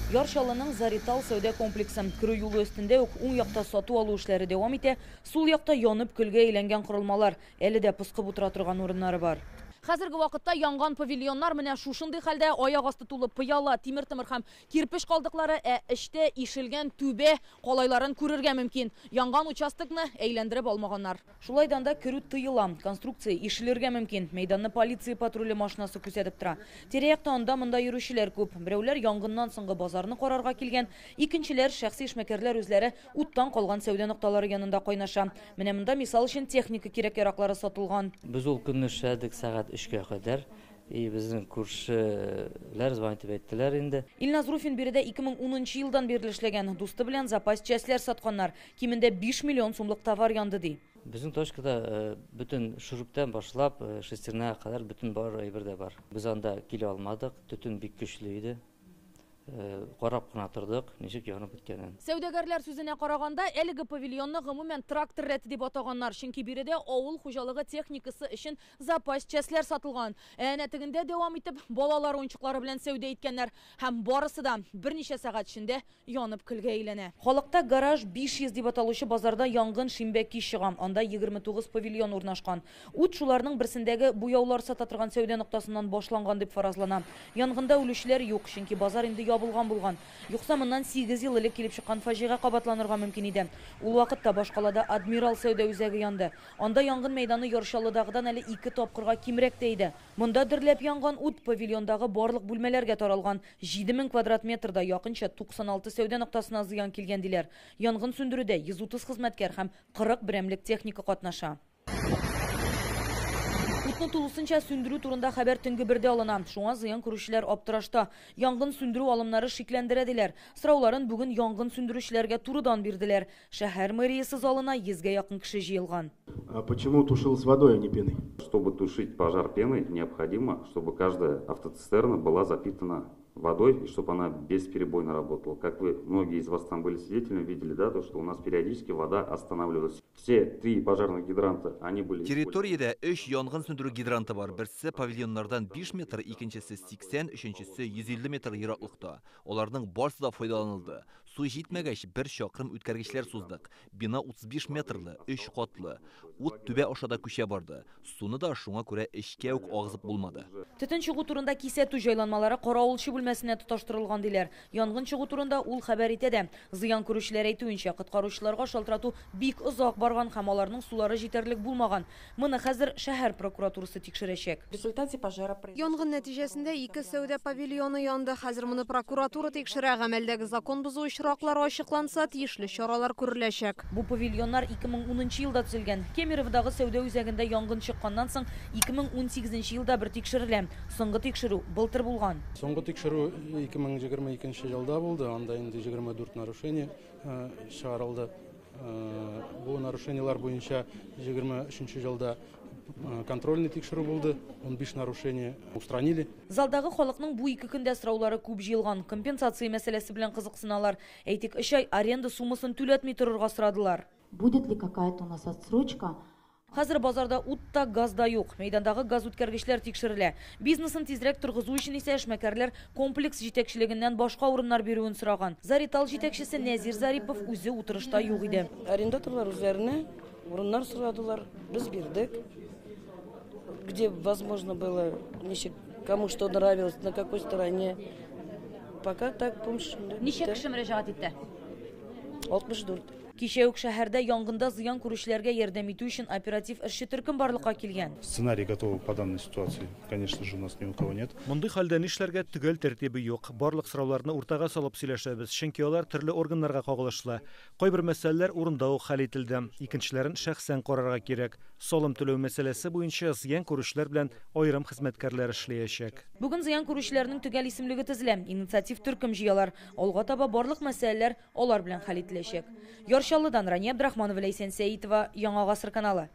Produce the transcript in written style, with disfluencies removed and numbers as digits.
Яр Чаллының Заритал сәүдә комплексы. Керү юлы өстендә үк уң якта сату-алу эшләре дәвам итә, сул якта янып көлгә әйләнгән корылмалар, әле дә пыскып утыра торган урыннары бар. Хәзерге вакытта янган павильоннар менә шушындый хәлдә, аяк асты тулы пыяла, тимер-томыр һәм кирпеч калдыклары, ә эчтә ишелгән түбә калайларын күрергә мөмкин. Янган участокны әйләндереп алмаганнар. Шулай да анда керү тыела. Конструкция ишелергә мөмкин. Мәйданны полиция патруле машинасы күзәтеп тора. Тирә-якта анда-монда йөрүчеләр күп. Берәүләр янгыннан соңгы базарны карарга килгән, икенчеләр, шәхси эшмәкәрләр үзләре уттан калган сәүдә нокталары янында кайнаша. Менә монда, мисал өчен, техника кирәк-яраклары сатылган. Без ул көнне эшләдек сәгать өчкә кадәр. И безнең күршеләр звонить итеп әйттеләр инде. Илназ Руфин биредә 2010 нчы елдан бирле эшләгән. Дусты белән запас частьләр сатканнар. Кимендә 5 миллион сумлык товар янды, ди. Безнең точкада бөтен шөруптән башлап шестерняга кадәр бөтен бар әйбер дә бар. Без анда килә алмадык, төтен бик көчле иде. Карап кына тордык, ничек янып беткәнен. Сәүдәгәрләр сүзенә караганда, әлеге павильонны гомумән трактор рәте дип атаганнар, чөнки биредә авыл хуҗалыгы техникасы өчен запас частьләр сатылган. Ә әнә тегендә дәвам итеп, балалар уенчыклары белән сәүдә иткәннәр. Һәм барысы да берничә сәгать эчендә янып көлгә әйләнә. Халыкта Гараж 500 дип аталучы базарда янгын шимбә кич чыга. Анда 29 павильон урнашкан. Ут шуларның берсендәге буяулар сата торган сәүдә ноктасыннан башланган дип фаразлана. Янгында үлүчеләр юк, чөнки базар инде ябылган булган. Юкса моннан 8 ел элек килеп чыккан фаҗига кабатланырга мөмкин иде. Ул вакытта башкалада Адмирал сәүдә үзәге янды. Анда янгын мәйданы Яр Чаллыдагыдан әле ике тапкырга кимрәк тә иде. Монда дөрләп янган ут павильондагы барлык бүлмәләргә таралган. 7000 квадрат метрда якынча 96 сәүдә ноктасына зыян килгән, диләр. Янгын сүндерүдә 130 хезмәткәр һәм 40 берәмлек техника катнаша. Утны тулысынча сүндерү турында хәбәр төнге бердә алына. Шуңа зыян күрүчеләр аптырашта. Янгын сүндерү алымнары шикләндерә, диләр. Сорауларын бүген янгын сүндерүчеләргә турыдан бирделәр. Шәһәр мэриясе залына йөзгә якын кеше җыелган. А почему тушил с водой, а не пеной? Чтобы тушить пожар пеной, необходимо, чтобы каждая автоцистерна была запитана водой и чтобы она бесперебойно работала. Как вы, многие из вас там были свидетелями, видели, да, то, что у нас периодически вода останавливалась. Все три пожарных гидранта, они были. Территориядә өч янгын сүндерү гидранты бар. Берсе павильоннардан 5 метр, икенчесе 80, өченчесе 150 метр ераклыкта. Аларның барысы да файдаланылды. Су җитмәгәч, бер чакрым үткәргечләр суздык. Бина 35 метрлы, өч катлы. Ут түбә аша да күчә барды. Суны да шуңа күрә эчкә үк агызып булмады. Төтен чыгу турында кисәтү җайланмалары каравылчы бүлмәсенә тоташтырылган, диләр. Янгын чыгу турында ул хәбәр итә дә. Зыян күрүчеләр әйтүенчә, коткаручыларга шалтырату бик озак барган һәм аларның сулары җитәрлек булмаган. Моны хәзер шәһәр прокуратурасы тикшерәчәк. В результате пожара Янгын нәтиҗәсендә ике сәүдә павильоны янды. Хәзер моны прокуратура тикшерә. Гамәлдәге закон бозу очраклары ачыкланса, тиешле чаралар күреләчәк. Бу павильоннар 2010 елда төзелгән. Кемероводагы сәүдә үзәгендә янгын чыкканнан соң 2018 елда бер тикшерелә. Соңгы тикшерү былтыр булган. Соңгы тикшерү 2022 елда булды. Анда инде 24 нарушение чыгарылды. Бу нарушениелар буенча 23 елда контрольный тикшерү булды. 15 нарушение устранили. Залдагы халыкның бу ике көндә сораулары күп җыелган. Компенсация мәсьәләсе белән кызыксыналар. Әйтик, 3 ай аренда суммасын түләтми торырга сорадылар. Будет ли какая-то у нас отсрочка? Хәзер базарда ут та, газ да юк. Мәйдандагы газ үткәргечләр тикшерелә. Бизнесын тизрәк торгызу өчен исә эшмәкәрләр комплекс җитәкчелегеннән башка урыннар бирүен сораган. Заритал җитәкчесе Нәзир Зарипов үзе утырышта юк иде. Арендаторлар үзләренә урыннар сорадылар, без бирдек. Где возможно было, ничек, кому что нравилось, на какой стороне. Пока так помощь. Ничә кеше мөрәҗәгать итте? 64. Кичә үк шәһәрдә янгында зыян күрүчеләргә ярдәм итү өчен оператив эшче төркем барлыкка килгән. Сценарий готовый по данной ситуации, конечно же, у нас ни у кого нет. Мондый хәлдә нишләргә төгәл тәртибе юк. Барлык сорауларны уртага салып сөйләшәбез, чөнки алар төрле органнарга кагылышлы. Кайбер мәсьәләләр урында ук хәл ителде. Икенчеләрен шәхсән карарга кирәк. Салым түләү мәсьәләсе буенча зыян күрүчеләр белән аерым хезмәткәрләр эшләячәк. Бүген зыян күрүчеләрнең төгәл исемлеге төзелә. Инициатив төркем җыялар. Алга таба барлык мәсьәләләр алар белән хәл ителәчәк. Яр Чаллыдан Рания Абдрахманова, Ләйсән Сәитова, Яңа Гасыр каналы.